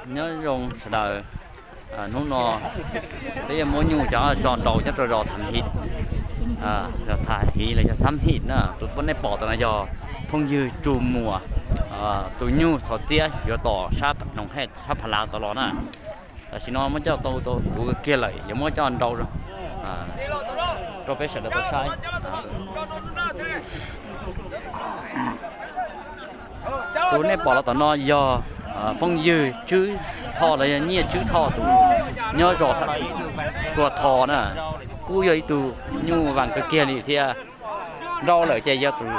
Nyob zoo sawv daws, hnub no peb yuav muab nyuj cov tso nrau nyob rau zos Tham Him, zos Tham Him los yog Xab Him na. Tus poj nej pom tau no yog phooj ywg Tsu Muas tus nyuj txhos txiab yuav tom sab Noom Hej sab Pha Lav tau los na. Tam sim no muab coj tau tau puv kiag lawm, yuav muab coj nrau rau peb sawv daws tau saib. Tus nej pom los tom no yog phooj ywg Tswb Thoj los yog Nyiaj Tswb Thoj tus nyob zos Tsuas Tho na. Kuj yog ib tug nyuj vas kawg kiag li thiab. Nrau lawm ces yog tus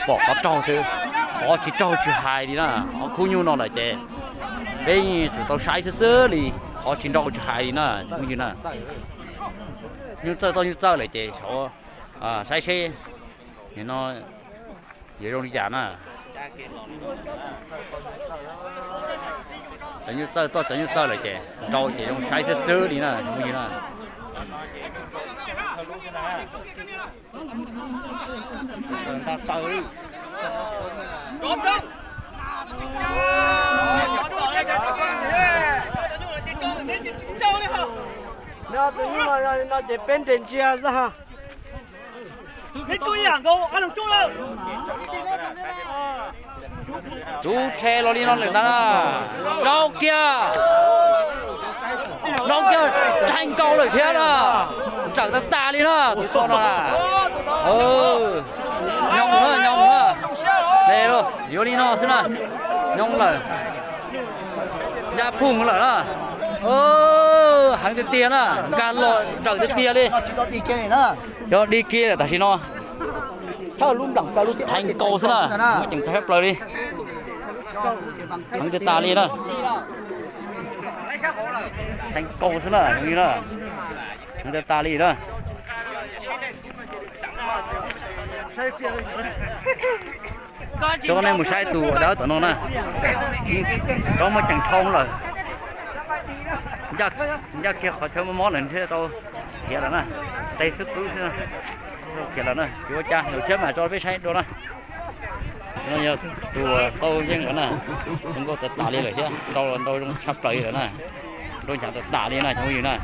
pom qhov raug xwb, qhov tsis raug tsis hais li na. Qhov khub nyuj no lawm ces peb yeej tsum tau saib xwb xwb li, qhov tsis nrau tsis hais li na phooj ywg na. Nyuj txawj toj nyuj txawj lawm ces saib seb nim no yuav zoo li cas na. Cov nyuj txawj toj cov nyuj txawj lawm ces nrau ces zoo saib xwb xwb li na phooj ywg na. Tus nyuj no ces peb nres ntsia xwb ha. Tub rhe los li no lawm ntag na. Rau kiag, rau kiag, rhais nkaus lawm thiab na. Nrawm tas tas li na tus tso no na. Nyob na, nyob na. Yuav li no xwb na. Nyob lawm. Ncaj phooj lawm na. Heev tiag tiag na, nkag los nrawm tiag tiag li. Cov dig kiag lawm tam sim no. Rhais nkaus xwb na, muab ceem tag plaws li. Heev tiag tas li na. Rhais nkaus xwb na, heev tiag tas li na. Coj nej mus saib tus dawb tom no na. Rov muab ceem dhau lawm. Ncaj kiag qhov chaw mob mob lawm thiaj tau khiav lawm na. Tes xwb pwb xwb na. Khiav lawm na, tsis ua cas, lwm tshiab mam tso peb saib dua na. No yog tus tau yeej lawm na. Zoo nkauj tas tas li lawm thiab, nrau los nrau zoo tshaj plaws li lawm na. Nrau nchav tas tas li na cov phooj ywg na.